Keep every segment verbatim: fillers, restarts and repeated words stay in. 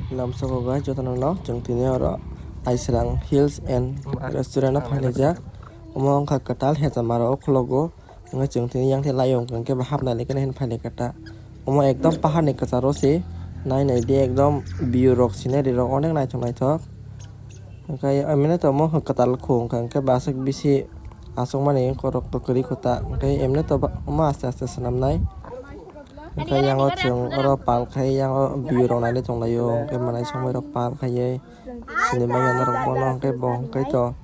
Lamsogo guys, jotono no chwng tini oro Aisrang Hills and Restaurant o phailaijak. Omo wngkha kwtal heta maro o khologo. Wngkha chwng tini yang the laio hwnkhe ba hapnai lekhe hin phailaikha ta. Omo ekdom pahar ni kwcharo se. Nai nai di ekdom view rok scenery rok onek naithok naithok. Hwnkhe emne to omo kwtal khu hwnkha hwnkhe ba aswk bisi achukmani korok to kwrwi kho ta. Hwnkhe emne to ba-, omo aste aste swnamnai. Hwnkhe yang o chwng oro pal khai yang o view rok naina tonglaio, hwnkhe manai somoi rok pal khaiwi sinimai ya norok bono, hwnkhe bo hwnkhe to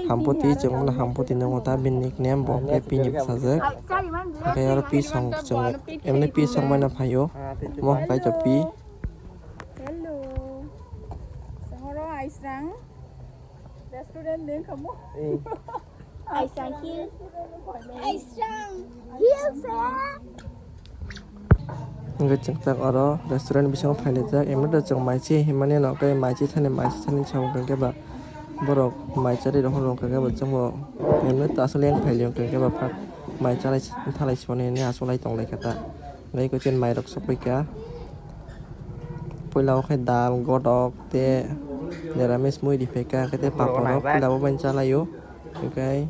Hampoti, chwng bono Hampoti nungo ta, bini nickname bo hwnkhe P ni bwsajwk. Hwnkhe oro P song chwng emni P song maina phaio, mo hwnkhe to P. Hello. Sahoro Aisrang restaurant ni kamo. Aisrang Hill. Aisrang Hill se. Hwnkhe chwng tak oro restaurant bisingo phailaijak, emni to chwng mai se hinmani no khe mai se thani, mai se thani sa wngkha khe ba borok mai charwi rok hwnwi wngkha khe ba chwngbo emni to aswk yang phaili wngkha khe ba phat mai chalai thalai siboni hwnwi achuklai tonglaikha ta. Hwnkhe chini mairok sokphaikha. Puila o khe dal, godok tei niramis mui riphaikha, hwnkhe tei papor rok puila o bai chalaio. Hwnkhe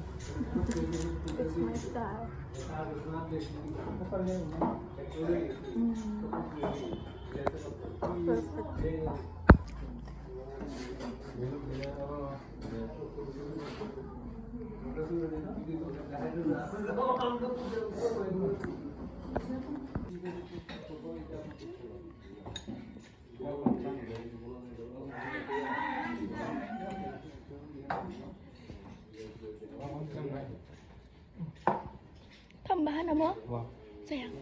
Tamo bahai namo? Sayang.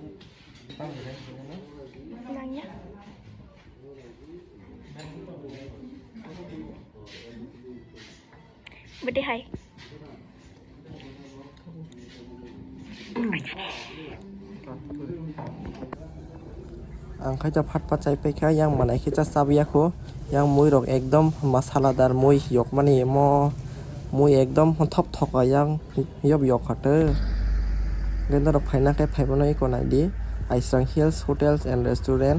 Nangya. Bede hai. Ang khe cha phat phat chai paikha, yang manai khe cha chabya kho. Yang mui rok ekdom masaladar mui yokmani, mo mui ekdom thop thok yang yob yok kha te. Norok phaina khe phaiphano eko naidi Aisrang Hills Hotels and Restaurant.